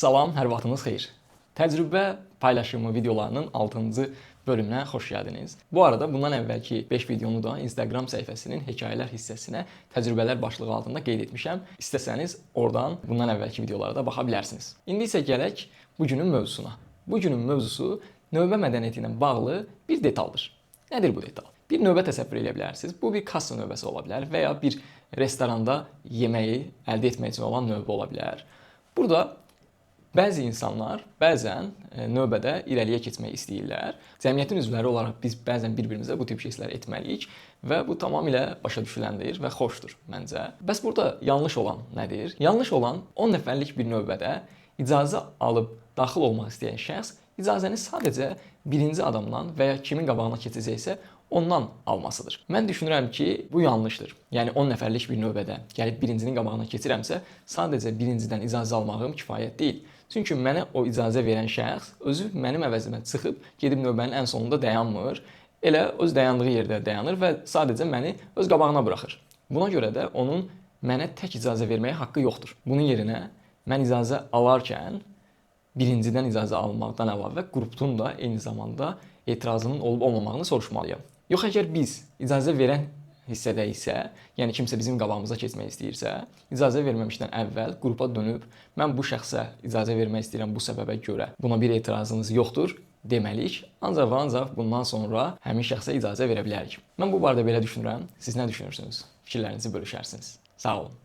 Salam, hər vaxtınız xeyir. Təcrübə paylaşımı videolarının 6-cı bölümünə xoş gəldiniz. Bu arada bundan əvvəlki 5 videonu da Instagram səhifəsinin hekayələr hissəsinə təcrübələr başlığı altında qeyd etmişəm. İstəsəniz oradan bundan əvvəlki videolara da baxa bilərsiniz. İndi isə gələk bu günün mövzusuna. Bu günün mövzusu növbə mədəniyyəti ilə bağlı bir detaldır. Nədir bu detal? Bir növbə təsəvvür edə bilərsiniz. Bu bir kassa növbəsi ola bilər və ya bir restoranda yeməyi əldə etmək üçün olan növbə ola bilər. Burada bəzi insanlar bəzən növbədə irəliyə keçmək istəyirlər. Cəmiyyətin üzvləri olaraq biz bəzən bir-birimizə bu tip şeylər etməliyik və bu tamamilə başa düşüləndir və xoşdur məncə. Bəs burada yanlış olan nədir? Yanlış olan, 10 nəfərlik bir növbədə icazə alıb daxil olmaq istəyən şəxs icazəni sadəcə birinci adamdan və ya kimin qabağına keçəcəksə, ondan almasıdır. Mən düşünürəm ki, bu yanlışdır. Yəni 10 nəfərlik bir növbədə gəlib birincinin qabağına keçirəmsə, sadəcə birincidən icazə almağım kifayət deyil. Çünki mənə o icazə verən şəxs özü mənim əvəzimə çıxıb gedib növbənin ən sonunda dayanmır. Elə öz dayandığı yerdə dayanır və sadəcə məni öz qabağına buraxır. Buna görə də onun mənə tək icazə verməyə haqqı yoxdur. Bunun yerinə mən icazə alarkən birincidən icazə almaqdan əlavə qrupun da eyni zamanda etirazının olub olmamağını soruşmalıyam. Yox, əgər biz icazə verən hissədə isə, yəni kimsə bizim qabağımıza keçmək istəyirsə, icazə verməmişdən əvvəl qrupa dönüb "Mən bu şəxsə icazə vermək istəyirəm bu səbəbə görə, buna bir etirazınız yoxdur" deməliyik. Ancaq və ancaq bundan sonra həmin şəxsə icazə verə bilərik. Mən bu barədə belə düşünürəm. Siz nə düşünürsünüz? Fikirlərinizi bölüşərsiniz. Sağ olun.